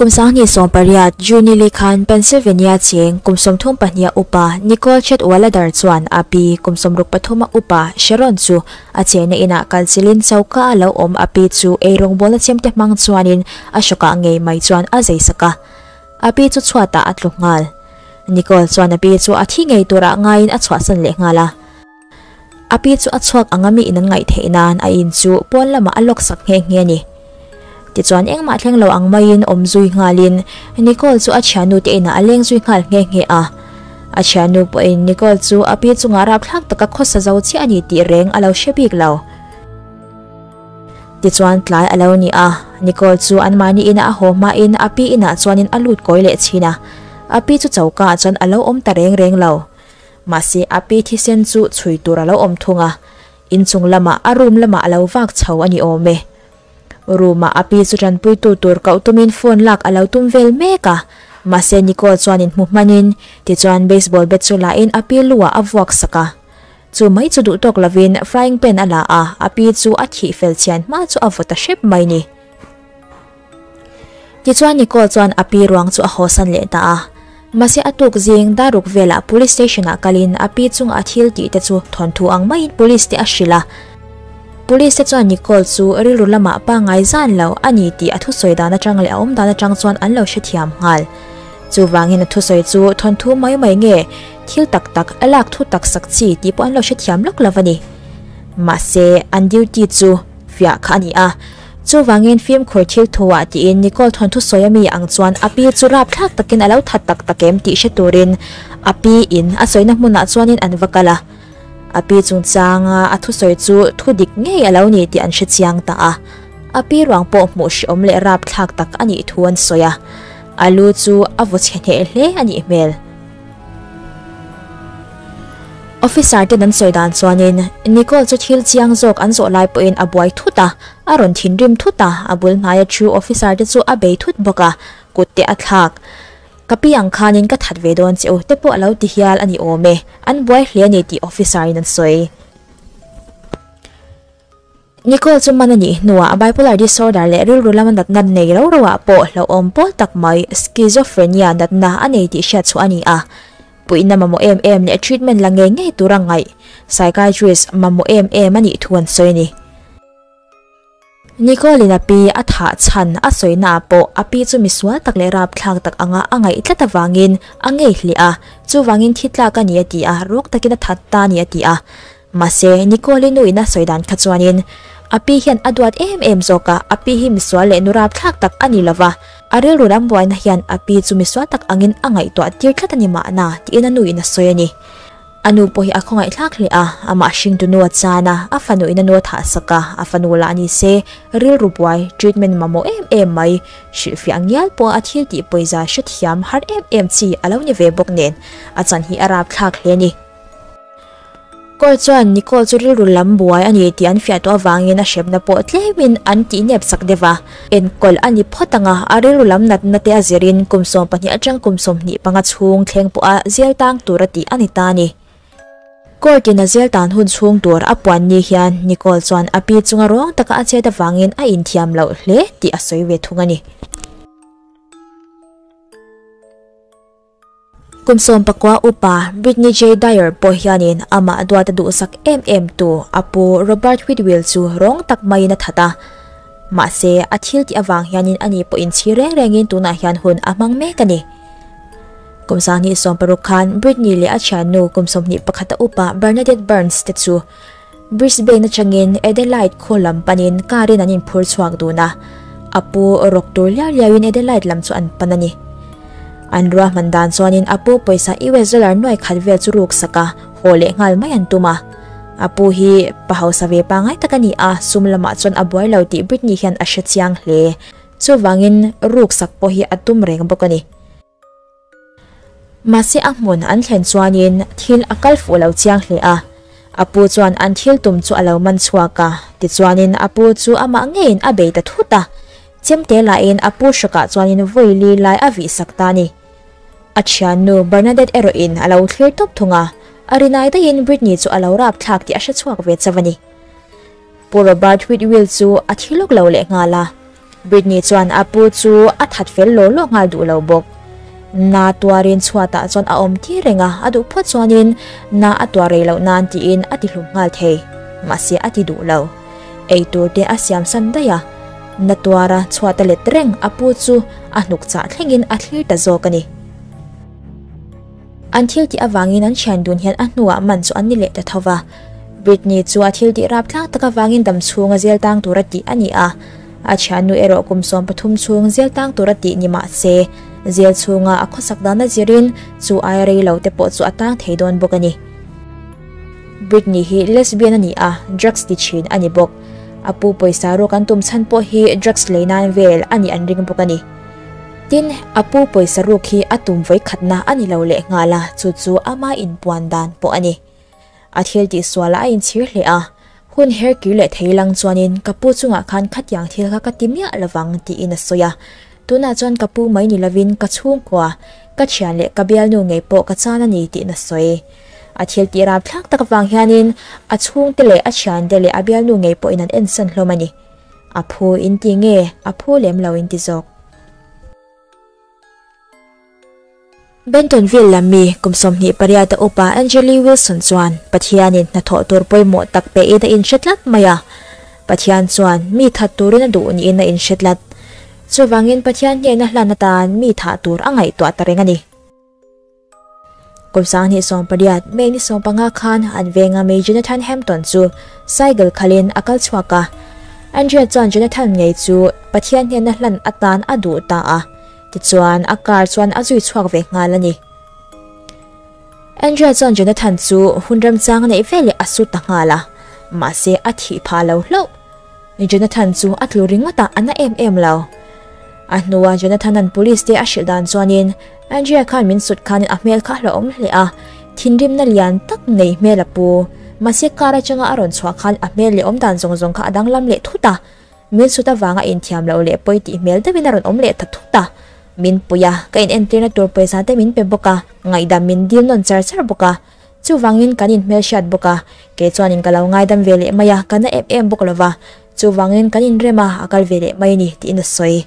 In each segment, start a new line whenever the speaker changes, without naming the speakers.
Kum 2018 June li khan Pennsylvania cheng kum 32 upa Nicole Cadwallader chuan a pi kum 63 upa Sharon chu a chena ina kalchilin chauka a lo awm a pi chu eirawng bawlna chemte hmang chuanin a hrawkah ngei mai chuan a zei sak a. A pi chu chhuatah a tlu nghal. Nicole chuan a pi chu a thi ngei turah ngaiin a chhuahsan leh nghal a. A pi chu a chhuak anga mi in an ngaih theih nan a in chu pawn lamah a lawk sak nghe nghe a ni. Tichuan engmah thleng lo ang maiin awm zui nghalin Nicole chu a thiannu te inah a leng zui nghal nghe nghe a. A thiannu pawhin Nicole chu a pi chungah rapthlak taka khawsa zo chiah a ni tih reng a lo hre bik lo. Tichuan tlai a lo ni a, Nicole chu anmahni inah a haw hmain a pi inah chuanin a lut kawi leh thin a. A pi chu choka ah chuan a lo awm ta reng reng lo. Mahse a pi thisen chu chhui tur a lo awm thung a, inchung lamah a room lamah a lo vak chho a ni awm e. Room ah a pi chu tanpuitu tur koh tumin phone lak a lo tum vel mek a, mahse Nicole chuan in hmu hmanin tichuan baseball bat chu lahin a pi lu ah a vuak sak a. Chu mai chu duh tawk lovin frying pan a la a, a pi chu a thih fel chhian hma chu a vaw ta hrep mai ni. Tichuan Nicole chuan a pi ruang chu a hawsan leh ta a. Mahse a tuk zing daruk velah police station ah kalin a pi chunga a thil tih te chu thawnthu ang maiin police te a hrilh a. Police te chuan Nicole chu rilru lamah pangngai zan lo a ni tih a thusawi dan atang leh a awm dan atang chuan an lo hrethiam nghal. Chuvangin a thusawi chu thawnthu mai mai nge thil tak tak a lak thu tak sak chi tih pawh an lo hrethiam lawk lo a ni. Mahse an duty chu fiah kha a ni a. Chuvangin fimkhur thil thuah tiin Nicole thawnthu sawi ami ang chuan a pi chu rapthlak takin a lo that tak tak em tih hre turin a pi in a sawina hmunah chuanin an va kal a. A pi chungchanga a thusawi chu thu dik ngei a lo ni tih an hre chiang ta a. A pi ruang pawh hmuh hreawm leh rapthlak tak a nih thu an sawi a. A lu chu a vaw chhe hneh hle a nih hmel. Officer ten an sawi dan chuanin Nicole chu thil chiang zawk an zawh lai pawhin a buai thut a, a rawn thinrim thut a, a bul hnaia thu officer te chu a bei thut bawk a, kut te a thlak. Ka pi ang khanin ka that ve dawn che u te pawh a lo ti hial a ni awm e, an buai hle a ni tih officer in an sawi. Nicole chu man a nih hnuah bipolar disorder leh rilru lama natna nei ro ro ah pawh hlauhawm pawl tak mai schizophrenia natna a nei tih hriat chhuah a ni a. Puihna mamawh em em leh treatment la ngei ngei tura ngaih psychiatrist mamawh em em a nih thu an sawi a ni. Nicole in a pi a thah chhan a sawi naah pawh a pi chu misual tak leh rapthlak tak anga a ngaih tlat avangin a ngei hle a, chuvangin thi tlak a ni a ti a, rawk takin a that ta a ni a ti a. Mahse, Nicole-i nu in a sawi dan kha chuanin a pi hian a duat em em zawk a, a pi hi misual leh nu rapthlak tak a ni lova, a rilru lam buaina hian a pi chu misual tak angin a ngaihtuah tir tlat a ni mahna tiin a nu in a sawi a ni. A nu pawh hi a khawngaihthlak hle a, amah hringtu nu a chan a, a fanu in a nu a thah sak a, a fanu lah ni se rilru buai, treatment mamawh em em mai, hrilhfiah ngial pawh a thil tih pawisa hrethiam har em em chi a lo ni ve bawk nen, a chan hi a rapthlak hle a ni. Cole chuan Nicole chu rilru lam buai a ni tih an fiah tawh avangin a hremna pawh tlemin an tih nep sak deuh a. Enkawl a ni phawt ang a, a rilru lam natna te a zirin kum 12 atang kum 25 chhung thleng pawha zel tang tur a tih a ni ta a ni. Court in a zel tan hun chhung tur a puan ni hian Nicole chuan a pi chunga rawng taka a chet avangin a inthiam loh hle tih a sawi ve thung a ni. Kum 19 upa Brittany J. Dyer pawh hianin amah duat a duhsak em em tu a pu Robert Whitwill chu rawng tak maiin a that a. Mahse, a thil tih avang hianin ani pawh inchhir reng rengin tunah hian hun a hmang mek a ni. Kum 2016 khan Brittany leh a thiannu kum 21 a upa Bernadette Burns te chu Brisbane atangin Adelaide khaw lam panin car in an inphur chhuak dun a, a pu rawk tur liau liauin Adelaide lam chu an pan a ni. An ruahman dan chuanin a pu pawisa US dollar nuai khat vel chu ruk sak a, haw leh nghal mai an tum a. A pu hi pa hausa ve pangngai tak a ni a, sum lamah chuan a buai lo tih Britney hian a hre chiang hle. Chuvangin ruk sak pawh hi a tum reng bawk a ni. Mahse a hmun an thlen chuanin thil a kal fuh lo chiang hle a, a pu chuan an thil tum chu a lo man chhuak a, tichuanin a pu chu amah ngeiin a bei ta thut a. Chemte lahin a pu hrakah chuanin vawi li lai a vih sak ta a ni. A thiannu Bernadette erawhin a lo thlir tawp thung a, a rinai daihin Britney chu a lo rap thlak tih a hre chhuak ve chauh a ni. Pu Robert Whitwill chu a thi lawk lo leh nghal a. Britney chuan a pu chu a that fel law law nghal duh lo bawk. Na tuarin chhuatah chuan a awm tir reng a, a duh phawt chuanin na a tuar rei loh nan tiin a ti hlum nghal thei. Mahse a ti duh lo. Ei tur te a siam san daih a, na tuara chhuat a let reng a pu chu a hnuk chah thlengin a thlir ta zawk a ni. An thil tih avangin an thian dun hian a hnuah man chu an ni leh ta tho va. Britney chu a thil tih rapthlak tak avangin dam chhunga zel tang tura tih a ni a, a thiannu erawh kum 13 chhung zel tang tura tih ni mah se, zel chhunga a khawsak dan a zirin chu aia rei lo te pawh chu a tang thei dawn bawk a ni. Britney hi lesbian a ni a, drugs ti thin a ni bawk. A pu pawisa ruk an tum chhan pawh hi drugs lei nan vel a nih an ring bawk a ni. Tin, a pu pawisa ruk hi a tum vawi khatna a ni lo leh nghal a, chu chu ama inpuan dan pawh a ni. A thil tihsualah a inchhir hle a, hun her kir leh thei lang chuanin ka pu chungah khan khatiang thil kha ka ti miah lovang tiin a sawi a. Tunah chuan ka pu mai ni lovin ka chhungkua, ka thian leh ka bialnu ngei pawh ka chan a ni tiin a sawi. A thil tih rapthlak tak avang hianin a chhungte leh a thiante leh a bialnu ngei pawhin an ensan hlawm a ni. A phu in ti nge a phu lem lo in ti zawk. Bentonville lam mi kum 28 a upa Angeli Wilson chuan Pathianin hnathawh tur pawimawh tak pein a inhre tlat mai a. Pathian chuan mi that turin a duh niin a inhre tlat. Chuvangin Pathian hnena hlan atan mi thah tur a ngaihtuah ta reng a ni. Kum 2018, May ni 15 khan an venga mi Jonathan Hampton chu cycle khalin a kal chhuak a. Andrea chuan Jonathan ngei chu Pathian hnena hlan atan a duh ta a. Tichuan a car chuan a zui chhuak ve nghal a ni. Andrea chuan Jonathan chu hun remchang a neih veleh a su ta nghal a, mahse a thih phah lo hlauh. Jonathan chu a tlu ringawt a, a na em em lo. A hnua Jonathan-a'n police te a hrilh dan chuanin Andrea khan min sut khanin a hmel kha a hlauhawm hle a, thinrimna lian tak nei hmel a pu. Mahse car atanga a rawn chhuah khan a hmel leh awmdan zawng zawng kha a danglam leh thut a, min sut avanga inthiam loh leh pawi tih hmel deuhin a rawn awm leh ta thut a. Min pui a, ka inentirna tur pawisa te min pe bawk a, ngaihdam min dil nawn char char bawk a. Chuvangin kan inhmelhriat bawk a, kei chuanin ka lo ngaidam ve leh mai a, ka na em em bawk lo va, chuvangin kan inrem a, a kal ve leh mai a ni, tiin a sawi.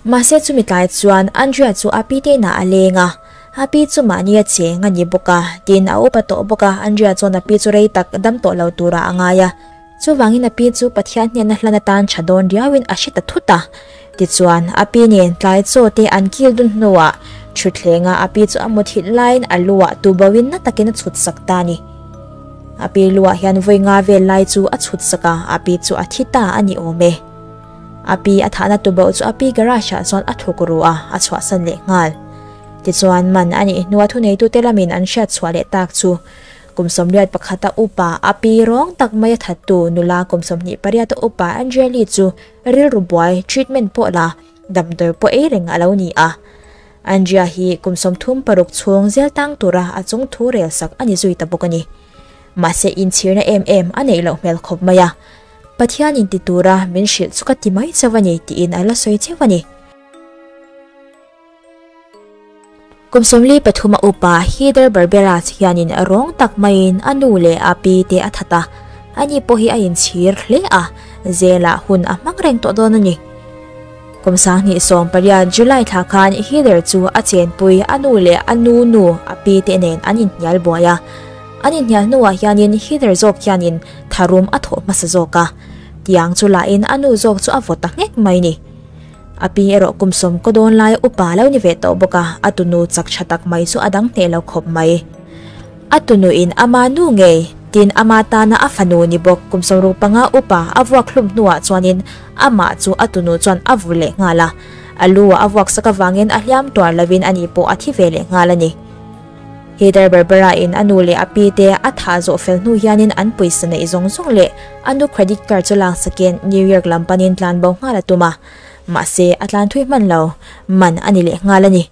Mahse chumi tlai chuan Andrea chu a pi te inah a leng a, a pi chu mahni a cheng a ni bawk a, tiin a upa tawh bawk a, Andrea chuan a pi chu rei tak dam tawh lo turah a ngai a. Chuvangin a pi chu Pathian hnena hlan atan tha dawn riauin a hre ta thut a. Tichuan, a pi nen tlai chaw te an kil dun hnuah thutthlengah a pi chu a muthilh laiin a luah tuboin na takin a chhut sak ta a ni. A pi luah hian vawi nga vel lai chu a chhut sak a, a pi chu a thi ta a ni awm e. A pi a thahna tuboh chu a pi garage ah chuan a thuk ru a, a chhuahsan leh nghal. Tichuan, man a nih hnua thuneitute lamin an hriat chhuah leh tak chu Kum 81 a upa a pi rawng tak mai a thattu nula kum 28 a upa Andrea Lee chu rilru buai treatment pawh la damdawi pawh ei reng a lo ni a. Andrea hi kum 36 chhung zel tang tura a chung thu rel sak a ni zui ta bawk a ni. Mahse inchhirna em em a neih loh hmel khawp mai a. Pathian in ti tura min hrilh chu ka ti mai chauh a ni tiin a la sawi cheu a ni. Kum 43 a upa Heather Barberas hianin rawng tak maiin a nu leh a pi te a that a, ani pawh hi a inchhir hle a, zelah hun a hmang reng tawh dawn a ni. Kum 2018 July thla khan Heather chu a chenpui a nu leh a nu nu a pi te nen an inhnial buai a, an inhnial hnuah hianin Heather zawk hianin tharum a thawh hmasa zawk a, tiang chu lahin a nu zawk chu a vaw ta nghek mai ni. A pi erawh kum sawm kaw dawn laia upa lo ni ve tawh bawk a, a tunu chak tha tak mai chu a dang hneh lo khawp mai. A tunuin ama nu ngei, tin ama tana a fanu ni bawk kum 65 upa a vuak hlum hnuah chuanin amah chu a tunu chuan a vu leh nghal a, a lu ah a vuak sak avangin a hliam tuar lovin ani pawh a thi ve leh nghal a ni. Heather Barbara in a nu leh a pi te a thah zawh fel hnu hianin an pawisa neih zawng zawng leh a nu credit card chu laksakin New York lam panin tlan bo nghal a tum a, mahse a tlan thui hman lo, man a ni leh nghal a ni.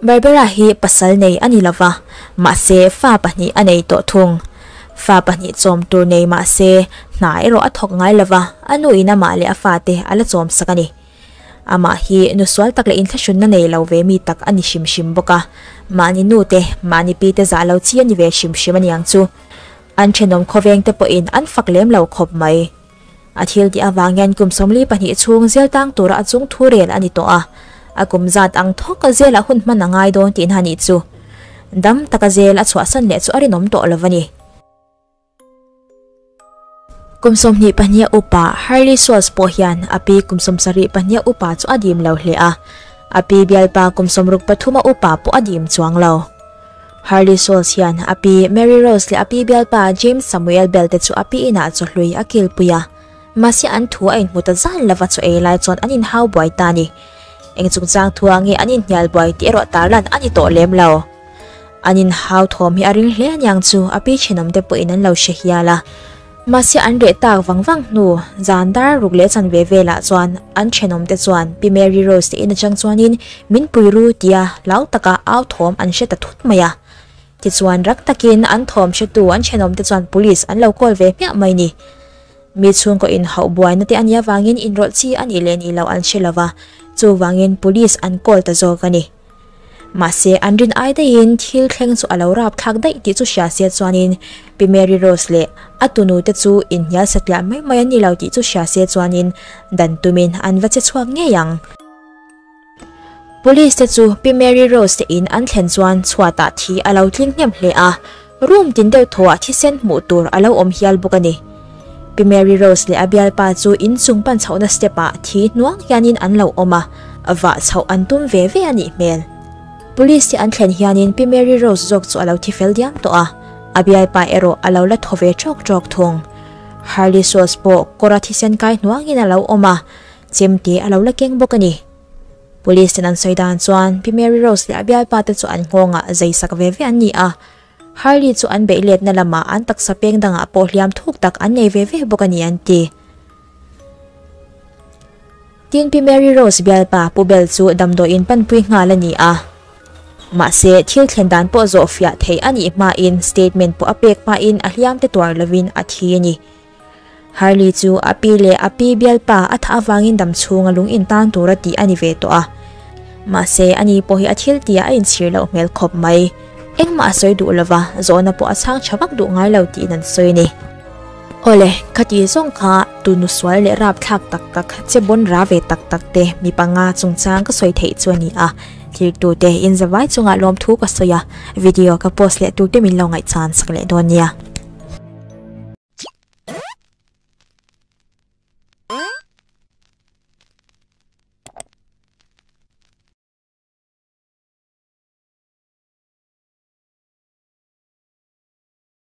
Barbara hi pasal nei a ni lova, mahse fa pahnih a nei tawh thung. Fa pahnih chawm tur nei mahse hna erawh a thawk ngai lova, a nu in amah leh a fate a la chawm sak a ni. Amah hi nu sual tak leh inthlahrunna nei lo ve mi tak a ni hrim hrim bawk a, mahni nu te, mahni pi te zah lo chi a ni ve hrim hrim a niang chu. An thenawm khawveng te pawhin an fak lem lo khawp mai. A thil tih avang hian kum 42 chhung zel tang tura a chung thu rel a ni tawh a, a kum zat ang thawk a zela hun hman a ngai dawn tihna a nih chu. Dam taka zel a chhuahsan leh chu a rinawm tawh lo a ni. Kum 22 a upa Harley Schultz pawh hian a pi kum 72 a upa chu a dim lo hle a, a pi bialpa kum 63 a upa pawh a dim chuang lo. Harley Schultz hian a pi Mary Rose leh a pi bialpa James Samuel Bell te chu a pi inah chawhlui a kilpui a, mahse an thu a inhmu ta zan lova chaw ei lai chuan an inhau buai ta a ni. Eng chungchang thua nge an inhnial buai tih erawh tarlan a ni tawh lem lo. An inhau thawm hi a ring hle aniang chu a pi thenawm te pawhin an lo hre hial a. Mahse an reh tak vang vang hnu zan dar ruk leh chanve velah chuan an thenawm te chuan Pi Mary Rose te in atang chuanin min pui ru tia hlau taka au thawm an hre ta thut mai a. Tichuan rak takin an thawm hretu an thenawm te chuan police an lo call ve hmiah mai ni. Mi chhungkaw inhauh buaina te a nih avangin inrawlh chi a nih leh nih loh an hre lova, chuvangin police an call ta zawk a ni. Mahse, an rin ai daihin thil thleng chu a lo rap thlak daih tih chu hria se chuanin Pi Mary Rose leh a tunu te chu inhnial satliah mai mai an ni lo tih chu hria se chuanin dan tumin an va che chhuak ngei ang. Police te chu Pi Mary Rose te in an thlen chuan chhuatah thi a lo tling hnem hle a, room tin deuh thawhah thisen hmuh tur a lo awm hial bawk a ni. Pi Mary Rose leh a bialpa chu inchung pan chhohna step ah thi hnuang hianin an lo awm a, vah chhoh an tum ve ve a nih hmel. Police te an thlen hianin Pi Mary Rose zawk chu a lo thi fel diam tawh a, a bialpa erawh a lo la thaw ve ṭawk ṭawk thung. Harley Schultz pawh kawra thisen kai hnuangin a lo awm a, chemte a lo la keng bawk a ni. Police ten an sawi dan chuan Pi Mary Rose leh a bialpa te chu an nghawngah zai sak ve ve an ni a, Harley chu an beih letna lamah an taksa peng dangah pawh hliam thuk tak an nei ve ve bawk a ni an ti. Tin Pi Mary Rose bialpa Pu Bell chu damdawiin panpui nghal a ni a. Mahse, thil thlen dan pawh zawh fiah theih a nih hmain statement pawh a pek hmain a hliam te tuar lovin a thi a ni. Harley chu a pi leh a pi bialpa a thah avangin dam chhunga lung intan tura tih a ni ve tawh a. Mahse, ani pawh hi a thil tihah a inchhir loh hmel khawp mai. Engmah a sawi duh lova, zawhna pawh a chhang tha vak duh ngai lo tiin an sawi a ni. Awle, khati zawng kha tunu sual leh rapthlak tak tak, che bawn ra ve tak tak te mi panga chungchang ka sawi theih chu a ni a. Thirtute inzavai chungah lawmthu ka sawi a, video ka post leh turte min lo ngaihchan sak leh dawn nia.